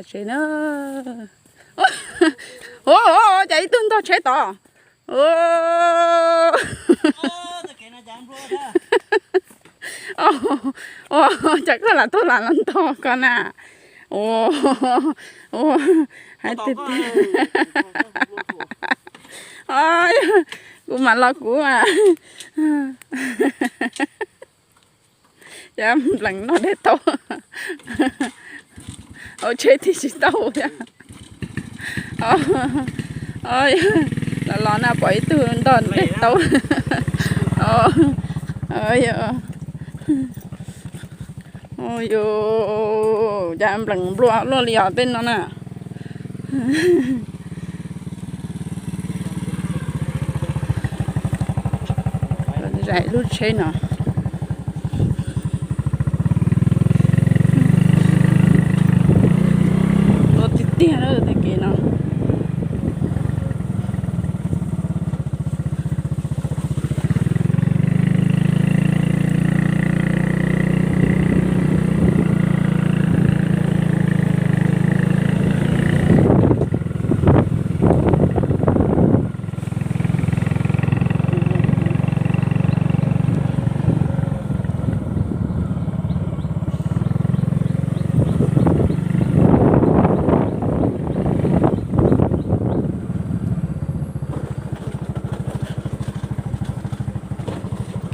Tsev na. Ua, cas ib tug ntog tsheb tod. Ua, cas koj lam tuaj lam los ntog koj na. Ua, ua, hais tiag tiag. Kuv mam los kuv mas. Cas nplees noj dej tau. Hauv tsheb thiaj tsis tau thiab. Los los na pom ib tug ntog dej tau. Yus, cas nplees nplua luaj li os tej no na. Zais lub tsheb no. Tuaj tiag tiag lawm tag kev no.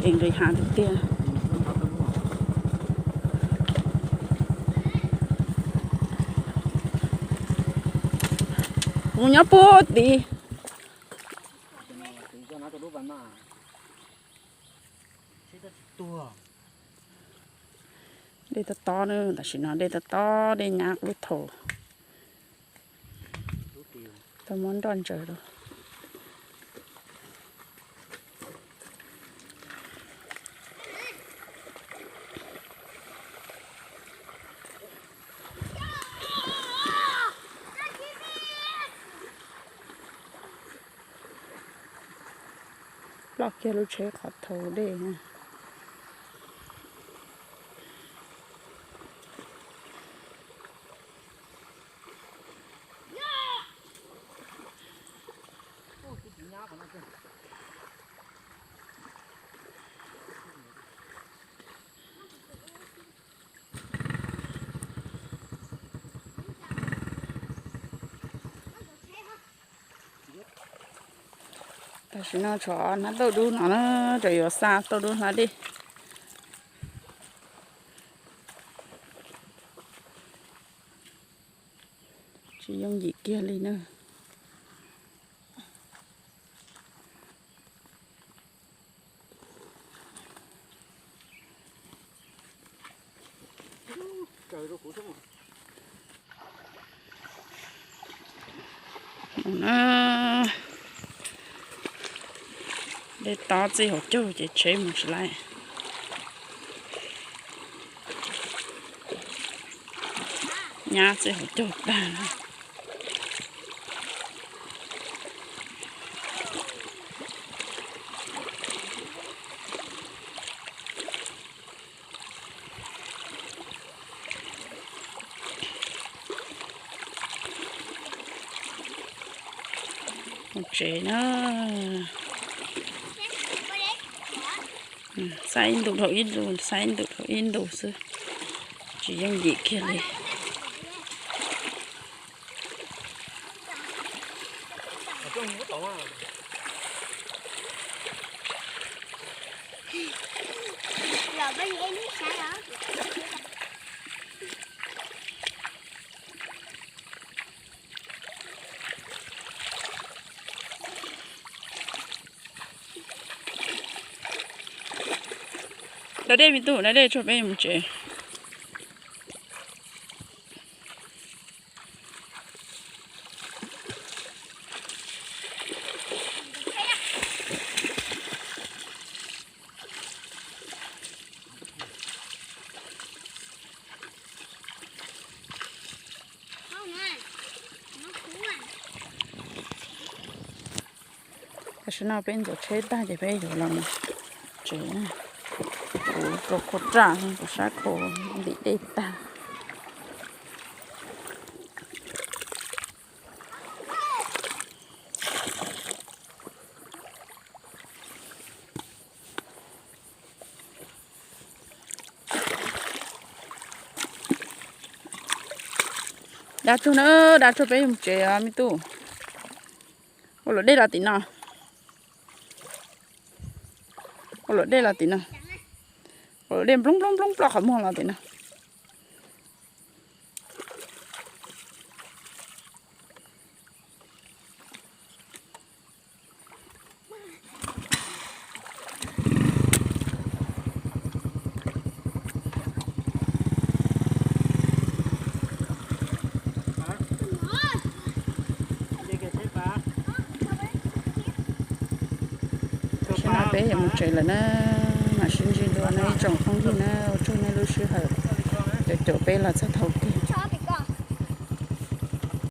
Kev nqis hav tiag tiag. Mus nyob puag tid. Dej tob tob na, tam sim no dej tob tob, dej nyab kuj thaum tau muab nroj ntsaws rau. Ploj kiag lub tsheb qhov thaum dej. Tam sim no tshuav hnab tauj dub no na, tsam yuav xa tauj dub hla dej. Tsis yooj yim kiag li na. Dej tob txij hauv caug ces tsheb mus tsis laib. Nyab txij hauv caug tag. Mus tsev na. Xa ib ntu dhau ib ntu, xa ib ntu dhau ib ntu xwb, tsis yooj yim kiag li. Da dej me tub, da dej tso peb mus tsev. Tam sim no peb ntxuav tsheb tag ces peb yuav los mus tsev na. Kuv rau khau raj, kuv sab khau ntim dej tag. Da tsuag na, da tsuag peb yuav mus tsev os me tub. Ua luam dej los tim no. Ua luam dej los tim no. Ua luam dej nplooj nplooj nplooj ploj qhov muag los tim no. Tam sim no peb yuav mus tsev lawm na, mam sib ntsib dua na ib tsoom phooj ywg na, ua tsaug nej lub sij hawm caum caum peb los txog thaum kawg.